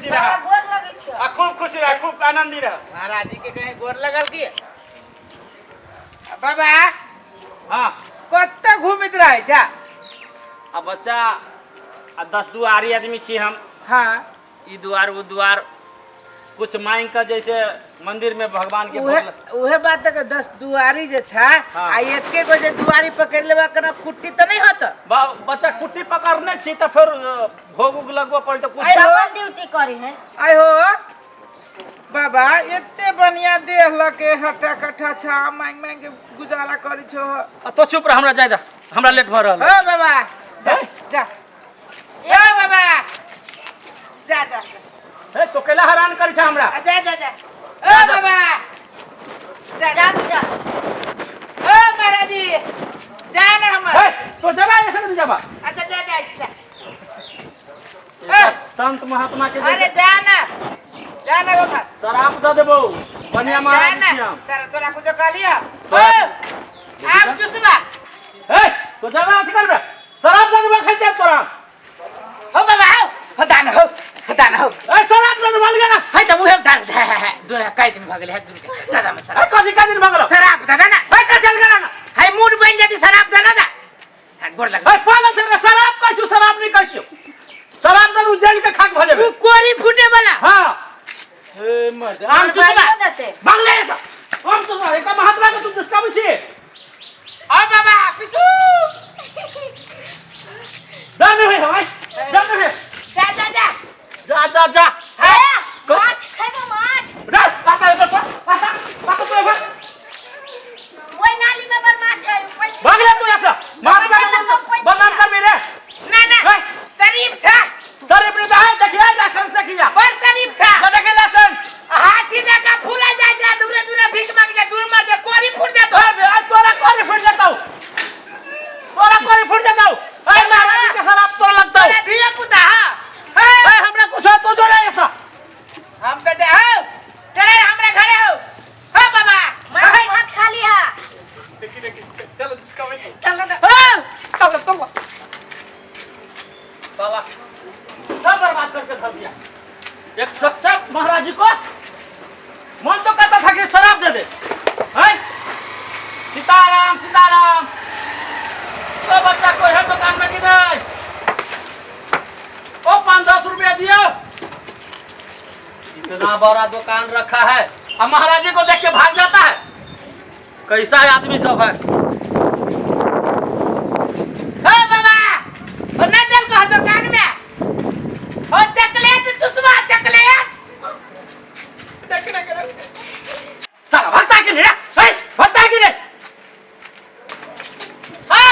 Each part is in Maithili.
खुशी रह। बाबा गोर लगै छियौ। आ खूब खुशी रह, खूब आनंदी रह। महाराज जी के कहीं गोर लगल की बाबा? हाँ। कतऽ घूमित रहै छा? आ बच्चा, आ 10 दुआरी आदमी छी हम। हाँ। ई दुआर ओ दुआर कुछ मांग के, जैसे मंदिर में भगवान के उहे भोग लग- उहे बात के 10 दुआरी जे छा। हाँ। आ एके गो जे दुआरी पकड़ लेबा कना कुट्टी त नहीं होत? बच्चा, कुट्टी पकड़ने छी त फिर भोग उग लगबो पड़े त कुछ। आइ हो। डबल ड्यूटी करी है। आइ हो बाबा, एते बढ़िया देह लके हटा कट्ठा छा, मांग मांग के गुजारा करी छो। आ तो चुप रह, हमरा जाय दे, हमरा लेट भ रहल है। हो बाबा, जा। हैं? जा हो बाबा, जा जा। हे, तो कैला हैरान करी छा हमरा? आ, जा जा जा, ओ बाबा जा। जा जा। ओ महाराज जी, जा ना हमर। हे, तो जबा ऐसे नहीं जबा। अच्छा, जा जा जा। एकटा संत महात्मा के अरे जैसे जा ना, जा ना बाबा। शराब दे देबो, बढ़िया जा महाराज ना। छी हम। सर, तोरा कुछ कहलिया? ओ तोरा- आम चुसबा। हे, तो ज्यादा अथी करबे, शराब दे देबो, खाइ तोरा। हो बाबा, हो हो, दान हो हो, दान हो। ए, शराब दे देबो ना। है त उहे दान दे दो, कई दिन भगले है दूर के दादा में ए, शराब। कथी का दिन भगलो? शराब दादा ना। ए, का चल गेला ना? है मूड बन जाती, शराब दादा ना। हाँ, गोर लग। ए, पागल छै रे, शराब कहै छु, शराब नहीं कहै छु। शराब दे उजल के खाक भ जेबे। उ कोरी फूटे वाला। हां, ए मर्द, आम चुसबा। बाइको देते। मांगले ऐसा आम चुसबा, एकटा महात्मा के तू दुष्कामी छी। ओ बाबा पिसू। डर नहीं है भाई, डर नहीं है। जा जा जा। जा जा जा। ए, माछ खेबो माछ? रे, आता है तो आता आता तो है। ओइ नाली में बड़ माछ है, ऊपर छै। भाग ले तू ऐसा महात्मा के तू बदनाम कर मेरे। ना ना। ए, शरीफ छा। सर अपने तो है, देखिए लाइसेंस देखिए। बड़ शरीफ छा। जा देखे लाइसेंस। हाथी जका फूला जाय जा, दूरे दूरे भीख मांग जा, दूर मर जा, कोरी फूट जा। ए बे, आज तोरा कोरी फूट जाता हूँ, तोरा कोरी फूट जाता हूँ। ए महाराज जी के शराब तोरा लगता हूँ। तोरा धिया पुता। हाँ। ए, हमरा कुछ हो तो जोड़े ऐसा। हम तो जा हो, चले हमरा घरे हो। हो बाबा। माछ भात खा लिहा। देखी देखी, चलो जिसका मैं चलो ना। हो। चलो चलो, साला सब बर्बाद करके धर दिया। एक सच्चा महाराज जी को मन तो कहता था कि शराब दे दे। हैं? सीताराम सीताराम। तो बच्चा कोई है दुकान में कि नहीं? ओ, 5-10 रुपया दियो। इतना बड़ा दुकान रखा है अब महाराज जी को देख के भाग जाता है। कैसा आदमी सब है। हो बाबा, ओ ना चल कह दुकान में हो, चॉकलेट चुसवा, चॉकलेट। देख देख देख, साला भगता है कि नहीं रे? हे, भगता है कि नहीं? हो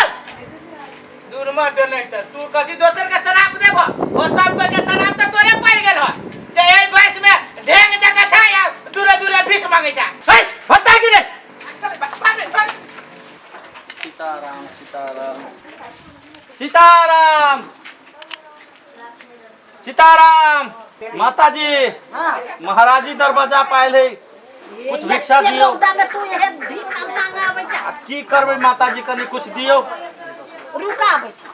दूर मर दे, नहीं त तू कथी दोसर के शराब देबो? ओ सब के शराब त तोरे पड़ गेल हो जे एहि वयस में ढेंग जका छा या दूरे दूरे भीख मांगे छा। हे, भगता है कि नहीं? चल भाग भाग। सीताराम सीताराम सीताराम सीताराम। माता जी, महाराज जी दरवाजा पायल है, कुछ भिक्षा एते दियौ। रौदा में तू एहन भीख मांगे आबै छा? आ की करबै माता जी, कनी कुछ दियौ। रुका, आबै छा।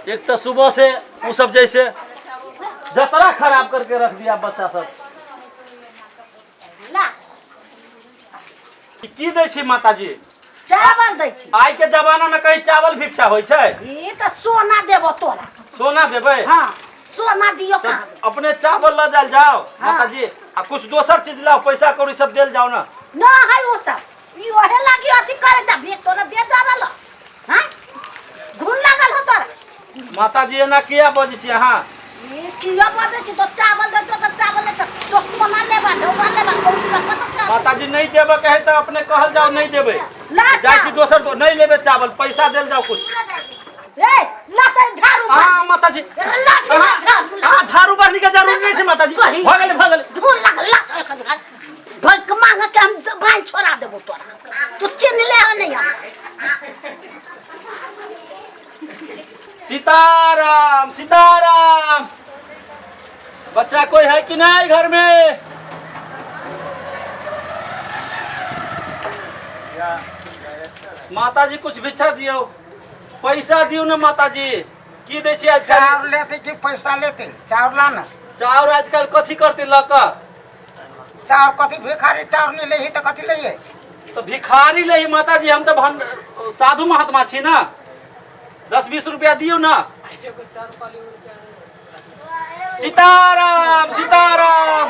एक तो सुबह से वो सब जैसे जतरा खराब करके रख दिया बच्चा सब। ला। ई की दै छी माता जी? चावल दै छी। आइ के जमाना में कहीं चावल भिक्षा होइ छै? ई तऽ सोना देबो तोरा। सोना देबै? हाँ, सोना दियो। तऽ कहाँ? अपने चावल ल जाल जाओ। हाँ। माता जी, आ कुछ दोसर चीज लाओ, पैसा कौड़ी सब देल जाओ ना। न है ओ सब, ई ओहे लागी अथी करे जा, भीख तोरा दे जा रहल। हाँ, घुन लागल हो तोरा। माता जी, एना किया बजै छी अहाँ? ई किया बजै छी? तो चावल दे तो चावल ले तो सोना लेबा, ढौआ लेबा, कौड़ी बा, कत छै? माता जी, नहीं देबे कहे तऽ अपने कहल जाओ, नहीं देबै। ला। जाइ छी दोसर तो नहीं लेबै चावल, पैसा देल जाओ कुछ। ए, ला त झाड़ू। हाँ माता जी। लाठी ला, झाड़ू ला। हाँ, झाड़ू बढ़नी के जरूरत नहीं छै माता जी। कही। भऽ गेलै, भऽ गेलै। धूल लागल, लात एक जगह भइक मांग के हम बांहि छोड़ा देबो तोरा। तू चिन्ह ले हो नहीं हम। सीताराम सीताराम। बच्चा कोई है कि नहीं घर में? माता जी, कुछ भिक्षा दियो, पैसा दियो ना माता जी। की दै छी आजकल? चाउर लेते कि पैसा लेते? चाउर ला ना। चाउर आजकल कथी करते लऽ कऽ? चाउर कथी भिखारी चाउर नहीं लेही तो कथी लइहे? तो भिखारी ले माता जी, हम तो साधु महात्मा छी ना। 10-20 रुपया दियौ ना। सीताराम सीताराम।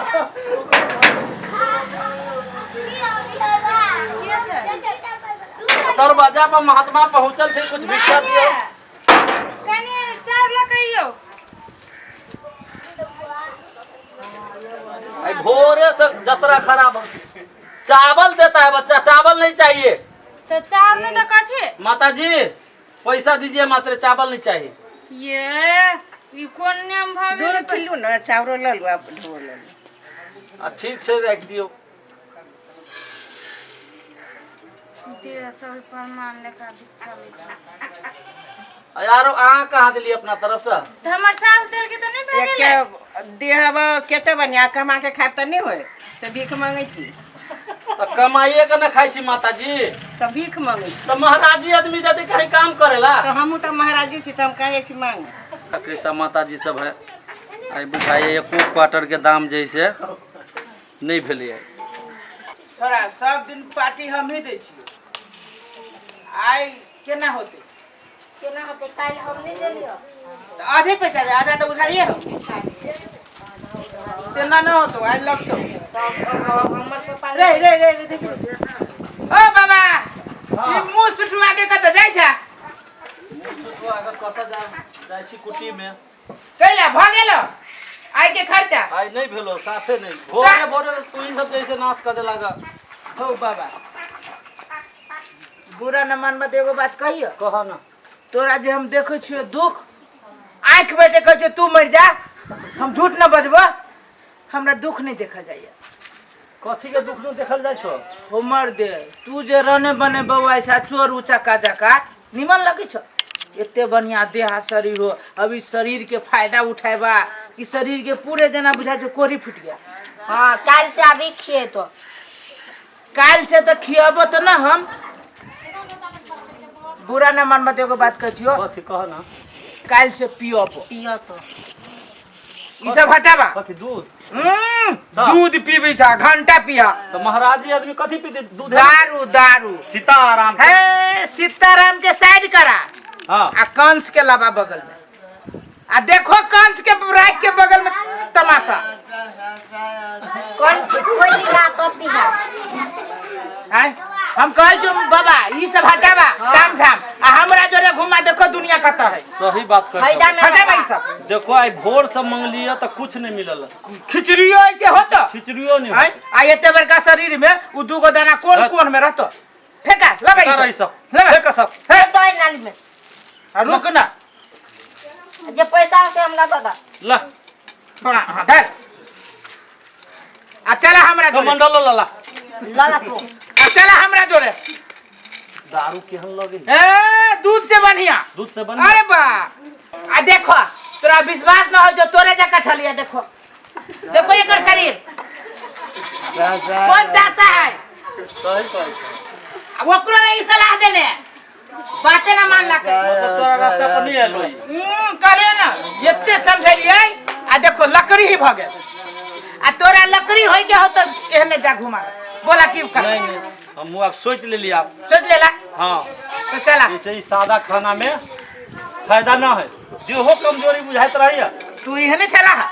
दरवाजा पर महात्मा पहुंचल छै, कुछ भिक्षा दियौ। कनी चाउर लऽ कऽ अइयौ। आई भोरे से जतरा खराब हो। चावल देता है बच्चा, चावल नहीं चाहिए। तऽ चाउर नहि तऽ कथी? माता जी पैसा दीजिए मात्र, चावल नहीं चाहिए। ये ई कोन नियम भऽ गेलै? दूध किलो ने चाउरो लऽ लू आ ढोल लऽ लू। आ ठीक छै, राखि दियौ। दे सब प्रमाण लेखा भिक्षा लेखा। आ यारो अहाँ कहाँ देलियै अपना तरफ से? तऽ हमर सास देलकै तऽ नहि भऽ गेलै? एके देहब केते बढ़िया कमा के खायब तऽ नहि होय से भीख मांगै छी। तऽ कमाइए के न खाइ छी माताजी। तऽ भीख मांगै छी। तऽ महाराजी आदमी यदि कहीं काम करेला। तऽ हमहूँ तऽ महाराजी छी तऽ हम कहाँ जाइ छी मांगे। कैसा माताजी सब है आई बुझाइए एको क्वार्टर के दाम जैसे नहीं भेलैए। छोड़ा सब दिन पार्टी हम ही दै छियै, आइ केना होतै? केना होतै? काल्हि हम नहि देलियौ। तऽ आधे पैसा दे, आधा तऽ उधारिये हो से ना ना होतो, आइ लगतो। रे रे रे रे देखी ओ बाबा, ई मुँह सुठुआ के कतऽ जाइ छै? कतऽ जाइ छी कुटी में। कैला भऽ गेलो आइ के खर्चा? आइ नहीं भेलो, साफे नहीं। भोरे भोरे तू ही सब जैसे नाश कर देला गा। हो बाबा, बुरा न मानबा तऽ एगो बात कहियो। कह ना। तोरा जे हम देखै छियो दुख आँखि बैठे कहै छियो तू मरि जा, हम झूठ न बजबो, हमरा दुख नहीं देखल जाइए। कथी के दुख नहीं देखल जाइ छौ? हमर दे तू जे रने बने बौआ ऐसा चोर उचक्का जका निमन लगै छौ? एते बढ़िया देह शरीर हो, अभी शरीर के फायदा उठेबा कि शरीर के पूरे जेना बुझाइ छौ कोरी फूटि गेल। हाँ काल्हि से अभी खिएतो। काल्हि से तऽ खियबो तऽ ना हम। बुरा न मानबा तऽ एगो बात कहै छियौ। कथी कह ना। काल्हि से पियबो। पियतो। ई सब हटाबा। कथी दूध? दूध पीबै छा घंटा पिया। तऽ महाराज जी आदमी कथी पीते? दूध? दारू दारू। सीताराम हे सीताराम के साइड करा। हाँ। आ कंस के लाबा बगल में, आ देखो कंस के राख के बगल में तमाशा। कौन खोली ना तो पिया। हैं? हम कहै छियौ बाबा ई सब हटाबा ताम झाम आ हमरा जोरे घुमा, देखो दुनिया कतऽ है। सही बात कहै फायदा में हटाबा ई सब। देखो आई भोर से मंगलिए तऽ कुछ नहीं मिलल। खिचड़ियो ऐसे होतो? खिचड़ियो नहीं। हैं? आ एते बड़का शरीर में उ दूगो दाना कोन कोन में रहतो? फेंका लगा करा ई ई सब। लगा। फेंका सब। हे, दो नाली में। आ रुक ना। जे पैसा से हमरा दऽ दऽ। ला। हाँ हाँ धर आ चला हमरा जोरे। कमंडल लला। लऽ ला तू। आ चला हमरा जोरे। दारू केहन लगे? ए दूध से बढ़िया। दूध से बढ़िया। अरे बा आ देखो तोरा विश्वास न हो जो तोरे जका छलिया। देखो देखो एकर शरीर कौन दशा है। सही कहै छै। आ ओकरो नहीं सलाह देने बाते ना मानलक। मतलब तोरा रास्ता पर नहीं आयल होई। कहलियै ना एते समझेलियै आ देखो लकड़ी ही भऽ गेल। आ तोरा लकड़ी होय के हो तऽ एहने जा घुमा बोला की कर। नहीं नहीं हम आब सोच लेली आप। सोच लेला? हाँ। तो चला। जैसे ही सादा खाना में फायदा ना है, देहो कमजोरी बुझाइत रही। तू एहने छला है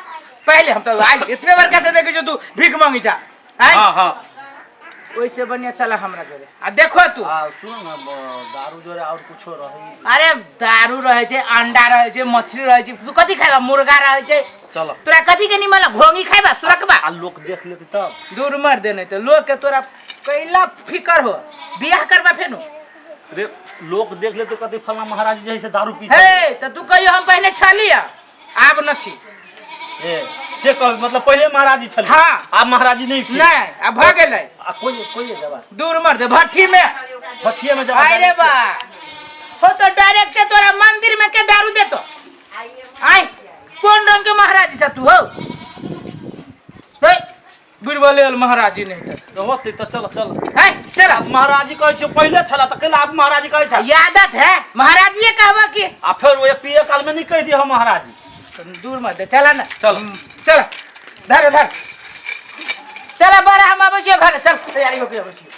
पहले, हम तो आज इतने बड़का से देखै छियौ तू भीख मांगी जा। आँय? हाँ हाँ। ओइसे बढ़िया चला हमरा जोरे आ देखो तू। आ सुन ना दारू जोरे और कुछो रही? अरे दारू रहै छै, अंडा रहै छै, मछली रहै छै, तू कथी खाइबा? मुर्गा रहै छै। चलो। तोरा कथी के निमन लग? घोंगी खाइबा सुरकबा? आ लोक देख लेते तब? दूर मर दे, नहीं तो लोग के तोरा कैला फिकर हो बियाह करबा फेनु। रे लोक देख लेते कथी फलना महाराज जी से दारू पी। हे त तू कहियो हम पहिने छलिया आब न छी। ए से कह मतलब पहिले महाराज जी छल। हाँ। आब महाराज जी नहीं छी। नहीं आब भ गेलै। आ कोई कोई जबा दूर मर दे भट्ठी में। भट्ठिए में जबा। अरे बा हो तो डायरेक्ट तोरा मंदिर में के दारू देतो। आय कौन रंग के महाराज जी से तू हो? हे बिरबले महाराजी नहीं तऽ होतै तऽ चल चल। है चल। आब महाराजी कहै छियौ, पहिले छला तऽ कैला आब महाराजी कहै छै? ये आदत है, महाराजी ये कहबा की। आ फेर ओए पिए काल में नहीं कहि दिअ महाराजी। दूर मत दे, चला ना। चल। चल, धर धर, चल बड़ा, हम आबै छियो घर, चल तैयारी होके आबै छियो।